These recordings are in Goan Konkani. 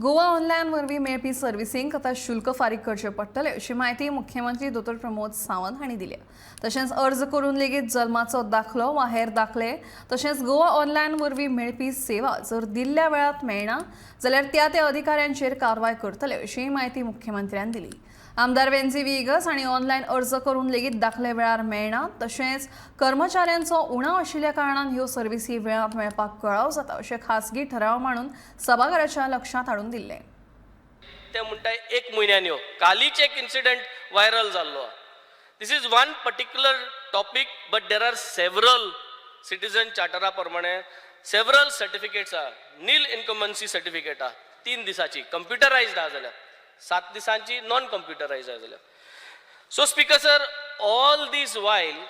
गोवा ऑनलायन वरवीं मेळपी सर्विसींक आतां शुल्क फारीक करचें पडटलें अशी म्हायती मुख्यमंत्री दोतोर प्रमोद सावंत हांणी दिल्या. तशेंच अर्ज करून लेगीत जल्माचो दाखलो वा हेर दाखले तशेंच गोवा ऑनलायन वरवीं मेळपी सेवा जर दिल्ल्या वेळात मेळना जाल्यार त्या त्या अधिकाऱ्यांचेर कारवाय करतले अशीय म्हायती मुख्यमंत्र्यान दिली. आमदार वेन्झी व्हिएगस हांणी ऑनलायन अर्ज करून लेगीत दाखले वेळार मेळना तशेंच कर्मचाऱ्यांचो उणाव आशिल्ल्या कारणान ह्यो सर्विसी वेळांत मेळपाक कळाव जाता अशें खासगी ठराव मांडून सभाघराच्या लक्षांत हाडून दिल्लें. ते म्हणटा एक म्हयन्यान यो. कालीच एक इन्सिडंट व्हायरल जाल्लो. This is one particular topic, but there are several. Citizen चार्टरा प्रमाणे सेवरल सर्टिफिकेट्स आहा. नील इनकमन्सी सर्टिफिकेट आहा 3 दिसाची, कंप्युटरायज्ड आहा जाल्यार 7 दिसांची नॉन कंप्युटरायज्ड आहा जाल्यार. So speaker sir, all these while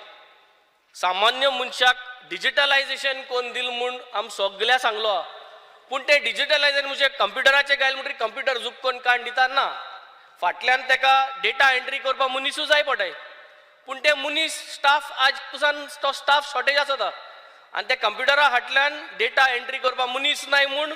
सामान्य मनशाक डिजिटलायझेशन कोण दिल म्हूण आम सगळ्या सांगलो आहा. पूण ते डिजिटलायझेशन म्हणजे कंप्युटराचेर घायल म्हणटकीर कंप्युटर झूप कोन्न काडून दिता ना. फाटल्यान तेका डेटा एंट्री करपाक मनिसूय जाय पडटाय, पूण ते मनीस स्टाफ आज पुसान तो स्टाफ शॉर्टेज आसता आनी त्या कंप्युटरा फाटल्यान डेटा एंट्री करपाक मनीस नाय म्हूण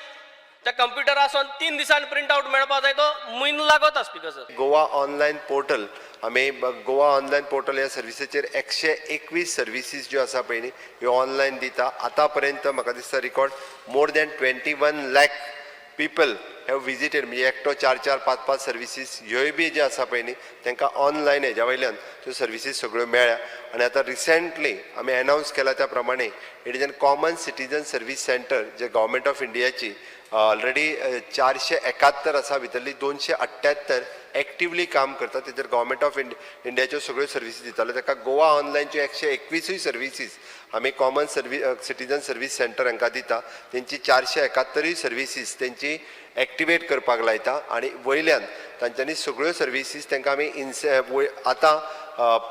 त्या कंप्युटरासून 3 दिसान प्रिंट आवट मेळपाक जाय, तो म्हयनो लागता, speaker sir. Goa online portal, आमी गोवा ऑनलायन पोर्टल ह्या सर्विसीचेर 121 सर्विसीस ज्यो आसा पळय न्ही, ह्यो ऑनलायन दिता. आतां पर्यंत म्हाका दिसता record more than 21 lakh people have visited, म्हणजे एकटो चार चार पांच पांच सर्विसीस ह्योय बी ज्यो आसा पळय न्ही, तांकां ऑनलायन हेज्या वयल्यान त्यो सर्विसीस सगळ्यो मेळ्ळ्या. आनी आतां रिसेंटली आमी एनावन्स केला त्या प्रमाणे it is an common citizen service centre J government of इंडियाची ऑलरेडी 471 आसा, भितरली 278 एक्टिवली काम करता. तेजेर गव्हर्मेंट ऑफ इंडियाच्यो सगळ्यो सर्विसीस दिताल्यो. ताका गोवा ऑनलायनच्यो 121ूय सर्विसीस आमी कॉमन सिटीजन सर्वीस सेंटर हांकां दिता. तेंची 471ूय सर्विसीस तेंची एक्टिवेट करपाक लायता आनी वयल्यान तांच्यांनी सगळ्यो सर्विसीस तांकां आमी इन्से आतां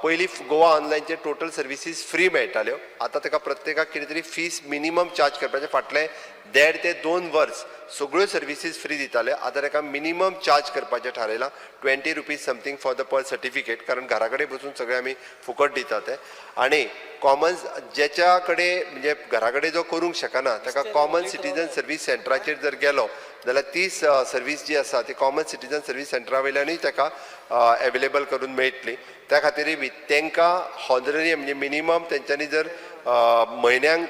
पयलीं गोवा ऑनलायनचे टोटल सर्विसीस फ्री मेळटाल्यो. आतां ताका प्रत्येकाक कितें तरी फीस मिनिमम चार्ज करपाचें. फाटलें 1.5 ते 2 वर्स सगळ्यो सर्विसीस फ्री दिताले. आतां ताका मिनिमम चार्ज करपाचें थारायलां, ₹20 something for the per certificate, कारण घरा कडेन बसून सगळे आमी फुकट दिता ते. आनी कॉमन जेच्या कडेन, म्हणजे घरा कडेन जो करूंक शकना, ताका कॉमन सिटीजन सर्वीस सेंटराचेर जर गेलो जाल्यार ती सर्वीस जी आसा ती कॉमन सिटीजन सर्वीस सेंटरा वयल्यानूय ताका एवेलेबल करून मेळटली. त्या खातीरय बी तांकां हॉनररियम, म्हणजे मिनिमम तेंच्यांनी जर म्हयन्यांक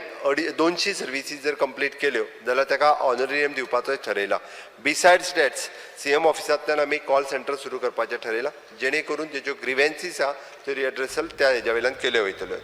250 सर्विसीस जर कंप्लीट केल्यो जाल्यार ताका ऑनररियम दिवपाचोय ठरयला. बिसायड्स that's, CM ऑफिसांतल्यान आमी कॉल सेंटर सुरू करपाचें ठरयलां, जेणे करून तेज्यो ग्रिवेन्सीस आहा त्यो रिड्रेसल त्या हेज्या वयल्यान केल्यो वयतल्यो.